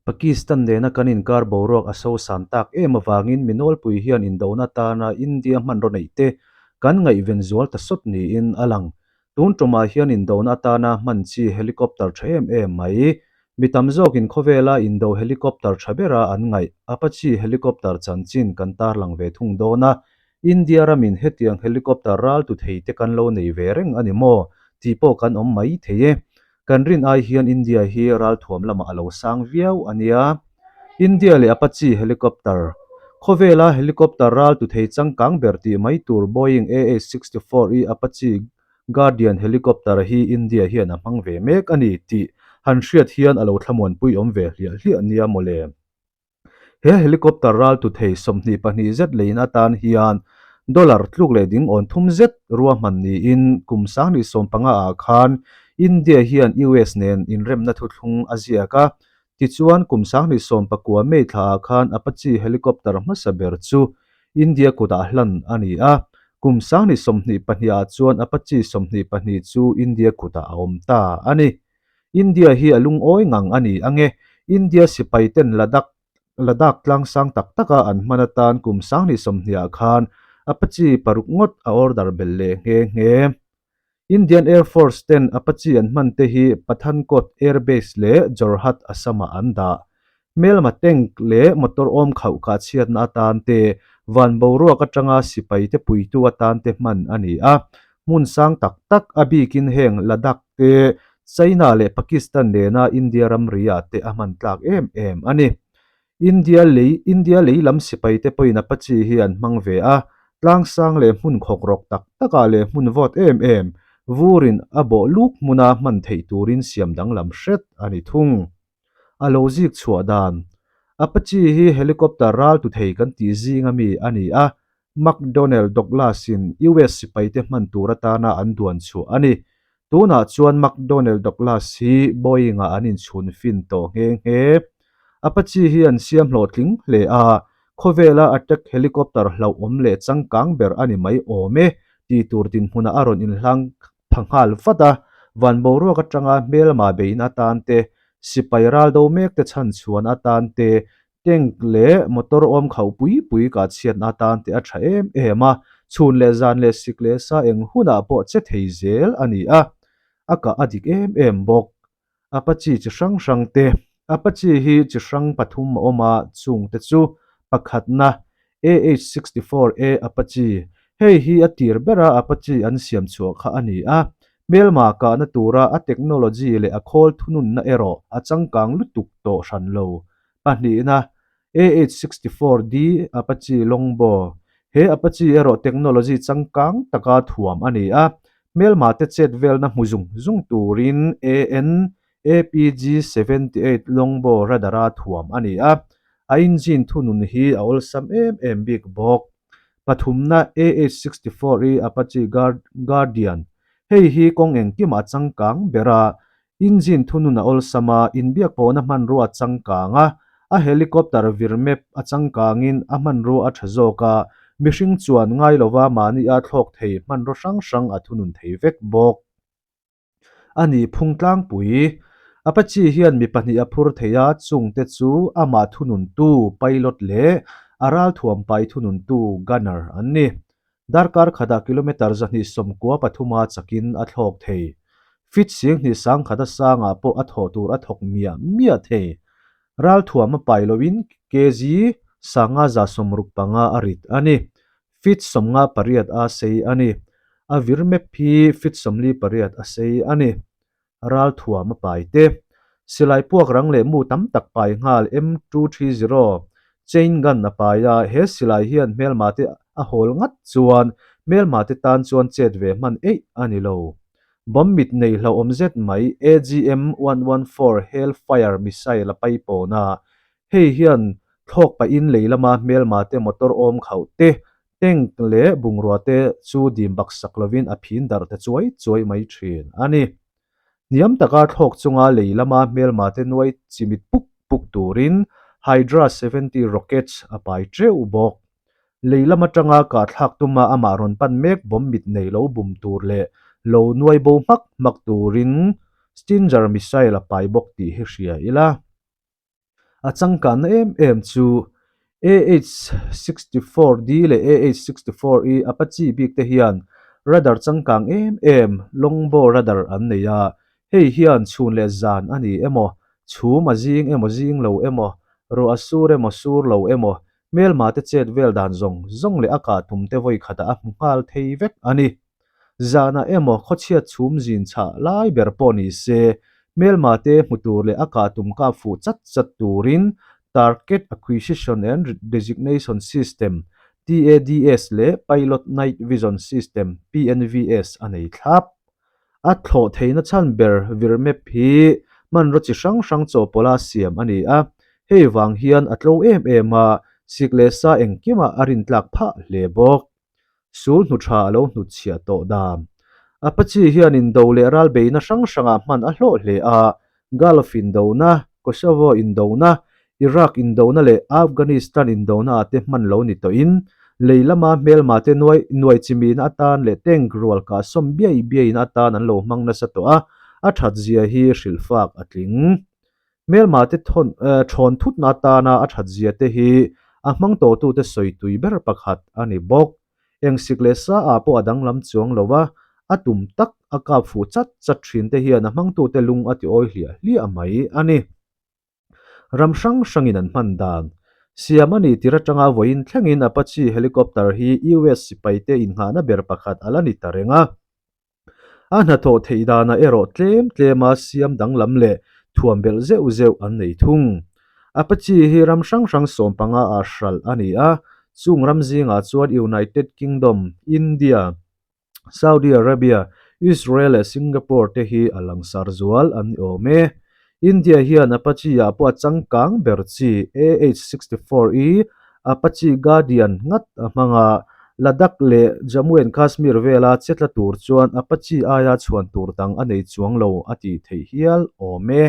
Pakistan nena kan inkar boruak a sosam tak em avangin mi nawlpui hian indona atana India hmanraw neih te kan ngaihven zual ta sawt niin a lang. Tun tumah hian indona atana hman chi helicopter tha em em mai. Mi tam zawkin khawvela indo helicopter tha bera an ngaih Apache helicopter chanchin kan tarlang ve thung dawn a, India ramin hetiang helicopter ral tu thei te kan lo nei ve reng a ni maw tih pawh kan awm mai thei e. Kan rin ai hian India hi ralthuam lamah a lo sang viau a nia. India leh Apache helicopter. Khawvela helicopter ral tu thei changkang ber tih mai tur Boeing AH-64 i Apache Guardian helicopter hi India hian a hmang ve mek a ni tih han hriat hian a lo thlamuanpui awm ve hliah hliah nia mawle. He helicopter ral tu thei 22 zet leiin atan hian dollar tluk leh ding awn thum zet ruahman niin kum 2015 ah khan India hian US nen inremna thuthlung a ziak a. Tichuan kum 2019 May thla ah khan Apache helicopter hmasa ber chu India kutah hlan a ni a. Kum 2022 ah chuan Apache 22 chu India kutah a awm ta a ni. India hi a lungawi ngang a ni ange. India sipai ten Ladakh Ladakh tlang sang tak taka an hman atan kum 2020 ah khan Apache paruk ngawt a order belh leh nghe nghe. Indian Air Force ten Apache an hman te hi Pathankot Air Base leh Jorhat Assam ah an dah. Hmelma tank leh motor awm khauh kah chhiatna atan te, van boruak atanga sipai te puitu atan te hman a ni a. Hmun sang tak tak a bikin heng Ladakh te, China leh Pakistan nena India ramri ah te a hman tlak em em a ni. India lei India lei lam sipai te pawhin Apache hi an hmang ve a, tlang sang leh hmun khawk rawk tak takah leh hmun vawt em em, vurin a bawh luk hmuna hman theih turin siam danglam hret a ni thung. A lo zik chhuah dan. Apache hi helicopter ral tu thei kan tih zing ami a ni a, McDonnell Douglas-in US sipaite hman tur atana an duan chhuah a ni. Tunah chuan McDonnell Douglas hi Boeing-ah an inchhun fin tawh nghe nghe. Apache hi an siam hlawhtling hle a, khawvela attack helicopter hlauhawm leh changkang ber a ni mai awm e tih tur dinhmunah a rawn inhlang pha nghal vat a, van boruak atanga hmelma bein atan te, sipai ral do mek te chhan chhuan atan te, tank leh motor awm khauh pui pui kah chhiatna atan te a tha em em a, chhun leh zan leh sik leh sa eng hunah pawh che thei zel a ni a, a kah a dik em em bawk. Apache chi hrang hrang te, Apache hi chi hrang pathum a awm a, chung te chu pakhatna AH-64A Apache, hei hi a tir bera Apache an siam chhuah kha a ni a, hmelma kahna tura a technology leh a khawl thununna erawh a changkang lutuk tawh hran lo. Pahnihna AH-64D Apache Longbow, He Apache erawh technology changkang taka thuam a ni a, hmelma te chet velna hmu zung zung turin AN APG-78 Longbow radar-a thuam a ni a, a engine thunun hi a awlsam em em bik bawk. Pathumna AH-64E Apache Guardian, Hei hi kawng engkimah changkang ber a, Engine thunun a awlsam a, inbiak pawhna hmanrua a changkang a, a helicopter vir map a changkangin a hmanrua a tha zawk a, mihring chuan ngai lova mahni a thlawk thei hmanraw hrang hrang a thunun thei vek bawk. A ni phung tlangpui. Apache hian mi pahnih a phur thei a, chungte chu amah thununtu pilot leh a ralthuam pai thununtu gunner an ni. Darkar khatah kilometre 293 a chakin a thlawk thei. Feet 21,000 a sangah pawh a thawh tur a thawk miah miah thei. Ralthuam a pai loin kg 565 a rit a ni. Feet 58 a sei a ni. A vir map hi feet 48 a sei a ni. Ralthuam a pai te. Silai puak rang leh mu tam tak pai nghal M230 chain gun a pai a, he silai hian hmelma te a hawl ngat chuan hmelma te tan chuan chet ve hman eih a ni lo. Bomb mit nei hlauhawm zet mai AGM-114 Hellfire missile a pai pawn a, hei hian thlawk pahin lei lama hmelma te motor awm khauh te Tank leh bungrua te chu dim bak sak lovin a phin darh ta chuai chuai mai thin a ni. Hniam taka thlawk chunga lei lama hmelma te nuai chimit puk puk turin Hydra 70 rockets a pai teuh bawk. Lei lam atanga kah thlak tuma amah rawn pan mek bomb mit nei lo bum tur leh lo nuai bo hmak hmak turin Stinger missile a pai bawk tih hi hria ila. A changkanna em em chu AH-64D leh AH-64E Apache bik te hian radar changkang em em Longbow radar an nei a, hei hian chhun leh zan a ni emaw, chhum a zing emaw zing lo emaw, ruah a sur emaw sur lo emaw, hmelma te chet vel dan zawng zawng leh a kah tum te vawi khatah a hmu nghal thei vek a ni. Zanah emaw khawchhiat chhum zin chhah lai ber pawh ni se, hmelma te hmu tur leh a kah tum kap fuh chat chat turin Target Acquisition and Designation System, TADS, leh Pilot Night Vision System, PNVS, a nei thlap. A thlawh theihna chhan ber virmep hi hmanraw chi hrang hrang chawhpawlha siam a ni a, hei vang hian a tlo em em a, sik leh sa engkimah a rintlak phah hle bawk. Sul hnu tha a lo hnutchhiah tawh dan. Apache hian indo leh ralbeihna hrang hrangah hman a hlawh hle a, Gulf indona, Kosovo indona, Iraq indona leh Afghanistan indona ah te hman lo ni tawhin, lei lama hmelma te nuai nuai chimihna atan leh tank rual kah sawm biai biaiin atan an lo hmang nasa tawh a, a that zia hi hrilhfak a tling. Hmelma te thawn thawn thutna atana a that zia te hi a hmang tawhtute sawi tui ber pakhat a ni bawk. Eng sik leh sa ah pawh a danglam chuang lo a, a tum tak a kap fuh chat chat thin te hian a hmangtute lung a ti awi hliah hliah mai a ni. Ram hrang hrangin an hman dan. Siam a nih tir atanga vawiin thlengin Apache helicopter hi US sipaite innghahna ber pakhat a la ni ta reng a. A hnathawh theih danah erawh tlem tlema siam danglam leh thuam belh zeuh zeuh an nei thung. Apache hi ram hrang hrang sawmpanga ah hralh a ni a, chung ram zingah chuan United Kingdom, India, Saudi Arabia, Israel leh Singapore te hi a langsar zual an ni awm e. India hian Apache ah pawh a changkang ber chi AH-64E Apache Guardian ngat a hmang a, Ladakh leh Jammu and Kashmir vela che tla tur chuan Apache aia chhuan tur dang a nei chuang lo a tih theih hial awm e.